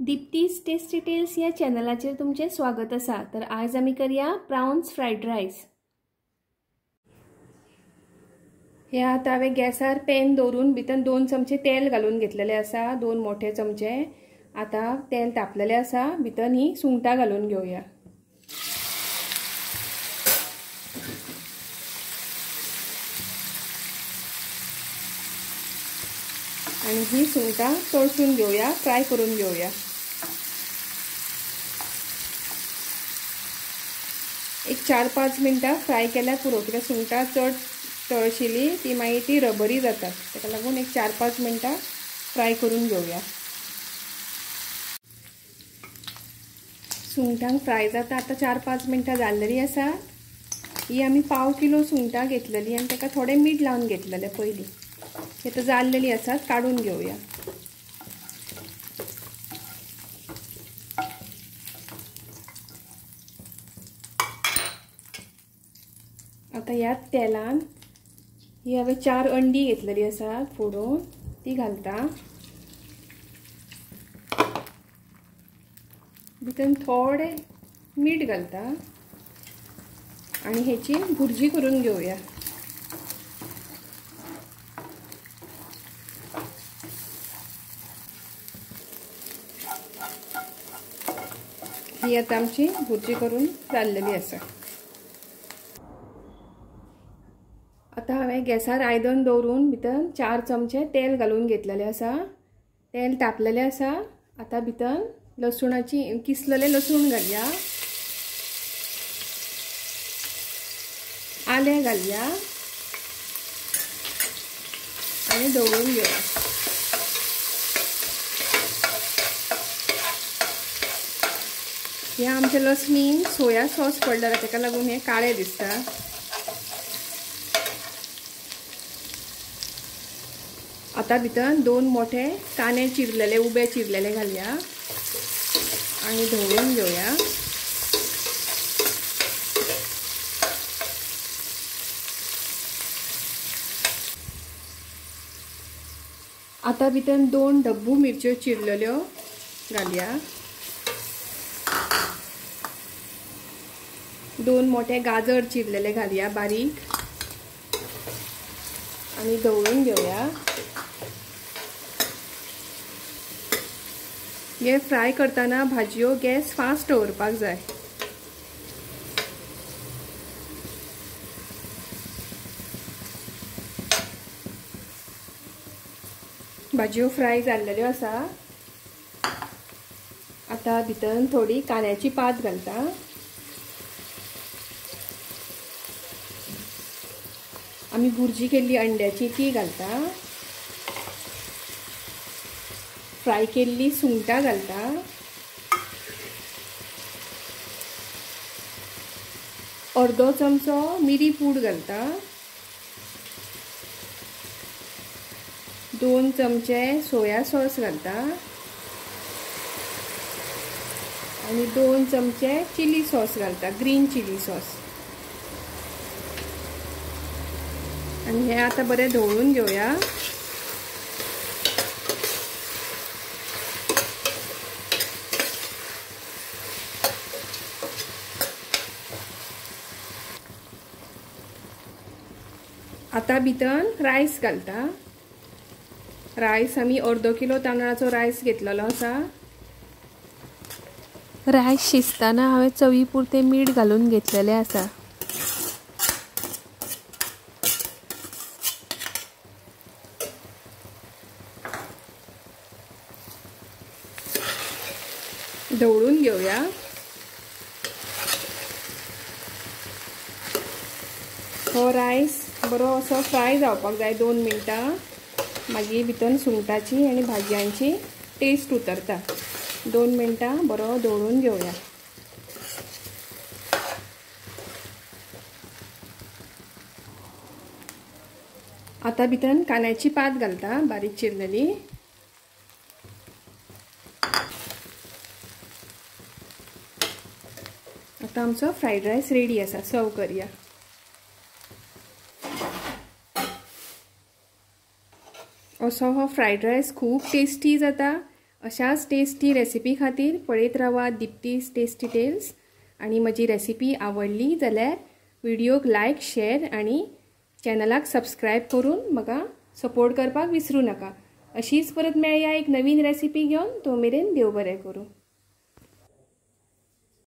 दीप्तीस tasty tales या चॅनलाचेर तुमचें स्वागत आसा। तर आज आमी करया प्राउन्स फ्रायड रायस। हे आतां हांवें गॅसार पॅन दवरून भितर 2 चमचे तेल घालून घेतलेले आसा, 2 मोठे चमचे। आतां तेल तापलेलें आसा, भितर ही सुंगटां घालून घेवया। आनी ही सुंगटां तळसून घेवया, फ्राय करून घेवया। एक 4-5 मिनटां फ्राय केल्यार पुरो, कित्याक सुंगटां चड तळशिली ती मागीर ती रबरी जातात, ताका लागून एक 4-5 मिनटां फ्राय करून घेवया। सुंगटांक फ्राय जाता आतां 4-5 मिनटां जाल्लेली आसा। ही आमी 1/4 किलो सुंगटां घेतलेली आनी ताका थोडें मीठ लावन घेतलेलें पयलीं। आतां जाल्लेली आसात, काडून घेवया। आतां ह्या तेलान ही हांवें 4 अंडी घेतलेली आसात फोडून, ती घालता। भितर थोडें मीठ घालता आनी हेची भुर्जी करून घेवया। ही आतां आमची भुर्जी करून जाल्लेली आसा। आतां हांवें गॅसार आयदन दवरून भितर 4 चमचे तेल घालून घेतलेलें आसा। तेल तापलेलें आसा। आतां भितर लसुणाची किसलेलें लसूण घालया, आलें घालया आनी दवरून घेवया। ह्या आमच्या लसणीन सोया सॉस पडलेला, ताका लागून हें काळें दिसता। आतां भितर 2 मोठे कांदे चिरलेले, उबे चिरलेले घालया आनी धवळून घेवया। आतां भितर 2 डब्बू मिरच्यो चिरलेल्यो घालया, 2 मोठे गाजर चिरलेले घालया बारीक आनी धवळून घेवया। हे फ्राय करतना भाजयो गॅस फास्ट दवरपाक जाय। भाजयो फ्राय जाल्लेल्यो आसा। आतां भितर थोडी कांद्याची पात घालता, आमी भुर्जी केल्ली अंड्याची ती घालता, फ्राय केल्ली सुंगटां घालता, अर्दो चमचो मिरी पूड घालता, 2 चमचे सोया सॉस घालता आनी 2 चमचे चिली सॉस घालता, ग्रीन चिली सॉस। आनी हें आतां बरें धवळून घेवया। आतां भितर रायस घालता। रायस आमी 1/2 किलो तांदळाचो रायस घेतलेलो आसा। रायस शिजतना हांवें चवी पुरतें मीठ घालून घेतलेलें आसा। धवळून घेवया। हो रायस बरो असो फ्राय जावपाक जाय 2 मिनटां, मागीर भितर सुंगटाची आनी भाजयांची टेस्ट उतरता। 2 मिनटां बरो धवळून घेवया। आतां भितर कांद्याची पात घालता बारीक चिरलेली, आतां आमचो फ्रायड रायस रेडी आसा, सर्व करया। असो हो फ्रायड रायस खूब टेस्टी जाता। अशाच टेस्टी रेसिपी खातीर पळयत रावा दीप्तीस टेस्टी टेल्स. आनी म्हजी रेसिपी आवडली जाल्यार व्हिडियोक लायक, शेअर आनी चॅनलाक सबस्क्रायब करून म्हाका सपोर्ट करपाक विसरूं नाका. अशीच परत मेळया एक नवीन रेसिपी घेवन. तो मेरेन देव बरें करूं.